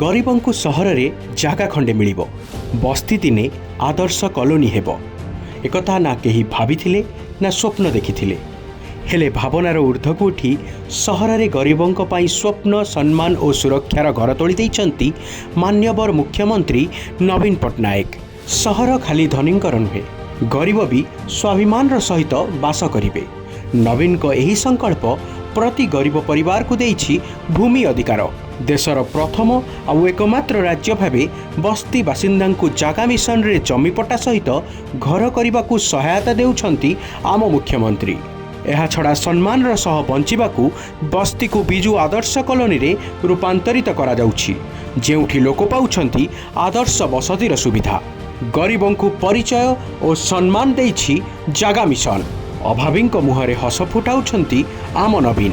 ଗରିବଙ୍କୁ ସହରରେ ଜାଗା ଖଣ୍ଡେ ମିଳିବ, ବସ୍ତି ଦିନେ ଆଦର୍ଶ କଲୋନୀ ହେବ, ଏକଥା ନା କେହି ଭାବିଥିଲେ ନା ସ୍ୱପ୍ନ ଦେଖିଥିଲେ। ହେଲେ ଭାବନାର ଉର୍ଦ୍ଧ୍ୱକୁ ଉଠି ସହରରେ ଗରିବଙ୍କ ପାଇଁ ସ୍ୱପ୍ନ, ସମ୍ମାନ ଓ ସୁରକ୍ଷାର ଘର ତୋଳି ଦେଇଛନ୍ତି ମାନ୍ୟବର ମୁଖ୍ୟମନ୍ତ୍ରୀ ନବୀନ ପଟ୍ଟନାୟକ। ସହର ଖାଲି ଧନୀଙ୍କର ନୁହେଁ, ଗରିବ ବି ସ୍ୱାଭିମାନର ସହିତ ବାସ କରିବେ। ନବୀନଙ୍କ ଏହି ସଂକଳ୍ପ ପ୍ରତି ଗରିବ ପରିବାରକୁ ଦେଇଛି ଭୂମି ଅଧିକାର। ଦେଶର ପ୍ରଥମ ଆଉ ଏକମାତ୍ର ରାଜ୍ୟ ଭାବେ ବସ୍ତି ବାସିନ୍ଦାଙ୍କୁ ଜାଗା ମିଶନରେ ଜମିପଟ୍ଟା ସହିତ ଘର କରିବାକୁ ସହାୟତା ଦେଉଛନ୍ତି ଆମ ମୁଖ୍ୟମନ୍ତ୍ରୀ। ଏହାଛଡ଼ା ସମ୍ମାନର ସହ ବଞ୍ଚିବାକୁ ବସ୍ତିକୁ ବିଜୁ ଆଦର୍ଶ କଲୋନୀରେ ରୂପାନ୍ତରିତ କରାଯାଉଛି, ଯେଉଁଠି ଲୋକ ପାଉଛନ୍ତି ଆଦର୍ଶ ବସତିର ସୁବିଧା। ଗରିବଙ୍କୁ ପରିଚୟ ଓ ସମ୍ମାନ ଦେଇଛି ଜାଗା ମିଶନ। ଅଭାବୀଙ୍କ ମୁହଁରେ ହସ ଫୁଟାଉଛନ୍ତି ଆମ ନବୀନ।